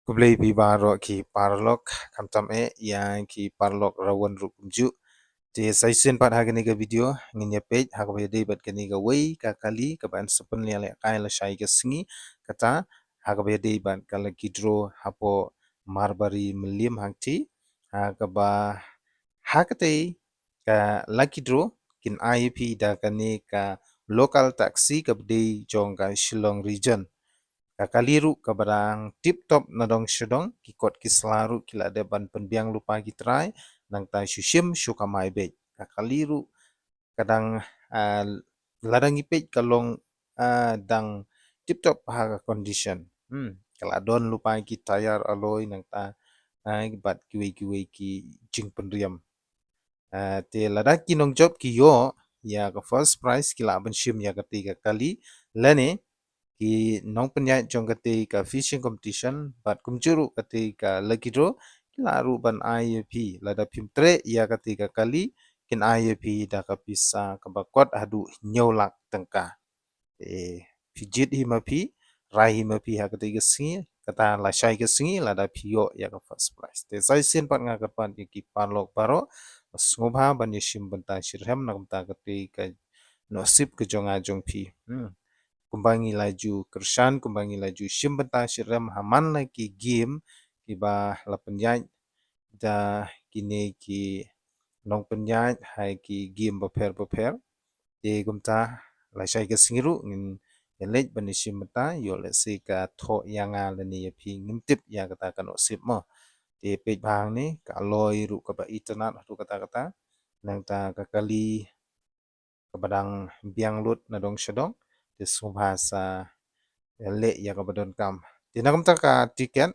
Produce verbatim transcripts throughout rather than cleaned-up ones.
Khublei phi baroh ki paralok, khamtam eh ïa ki paralok rawan ruh kumjuh. Te sa shisien pat ha kane ka video ngin ïa peit ha kaba ïadei bad kane kawei ka kali kaba yn sa pynlehkai lashai ka sngi, kata ha kaba ïadei bad ka lucky draw hapoh Marbari Mylliem Hangthie, ha kaba ha katei ka lucky draw kin ai ïa phi da kane ka local taxi kaba dei jong ka Shillong Region. Ka kali ruh kaba dang tip top na dong sha dong, ki kot ki sla ruh ki la dep ban pynbiang lypa ki trai, nangta shu shim shu kamai beit. Ka kali ruh ka dang, ah, lada ngi peit ka long, ah, dang tip top ha ka condition. Hmm, ka la don lypa ki tyre alloy nangta, ah, bad kiwei kiwei ki jingpynriam. Ah, te lada ki nongjop ki ïoh ïa ka first prize, ki lah ban shim ïa katei ka kali, lane ki nongpynïaid jong katei ka fishing competition bad kumjuh ruh katei ka lucky draw, ki lah ruh ban ai ïa phi. Lada phim treh ïa katei ka kali, kin ai ïa phi da ka pisa kaba kot haduh hynñiew lak tyngka. Te phi jied hi ma phi, rai hi ma phi ha katei ka sngi, kata lashai ka sngi lada phi ïoh ïa ka first prize. Te sa shisien pat nga kyrpad ïa ki paralok baroh ba sngewbha ban ïa shim bynta shitrhem na ka bynta katei ka nusip ka jong nga jong phi. Hmm. Kumba ngi la ju kyrshan, kumba ngi la ju shim bynta shitrhem ha man la ki game kiba la pynïaid da kine ki nongpynïaid ha ki game bapher bapher. Te kumta lashai ka sngi ruh ngin ïa leit ban ïa shim bynta, ïoh lehse ka thoh ïa nga lane ïa phi, ngim tip ïa kata ka nusip mo. Te peit bha hangne, ka alloy ruh kaba itynnad haduh katta katta. Nangta ka kali kaba dang biang lut na dong sha dong, te sngewbha sa leh ïa kaba donkam. Te na ka bynta ka tiket,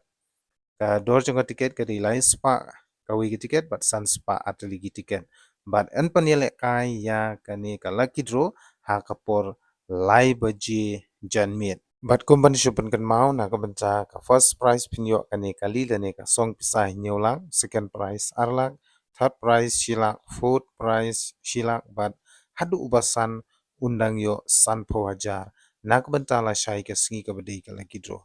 ka dor jong ka tiket ka dei lai spah kawei ka tiket bad san spah artylli ki tiket. Bad yn pynïalehkai ïa kane ka lucky draw ha ka por lai baje janmiet. Bad kum ban shu pynkynmaw, na ka bynta ka first prize phin ïoh kane ka kali lane ka song pisa hynñiew lak, second prize ar lak, third prize shi lak, fourth prize shi lak, bad haduh uba san un dang ïoh sanphew hajar. Na ka bynta lashai ka sngi kaba dei ka lucky draw.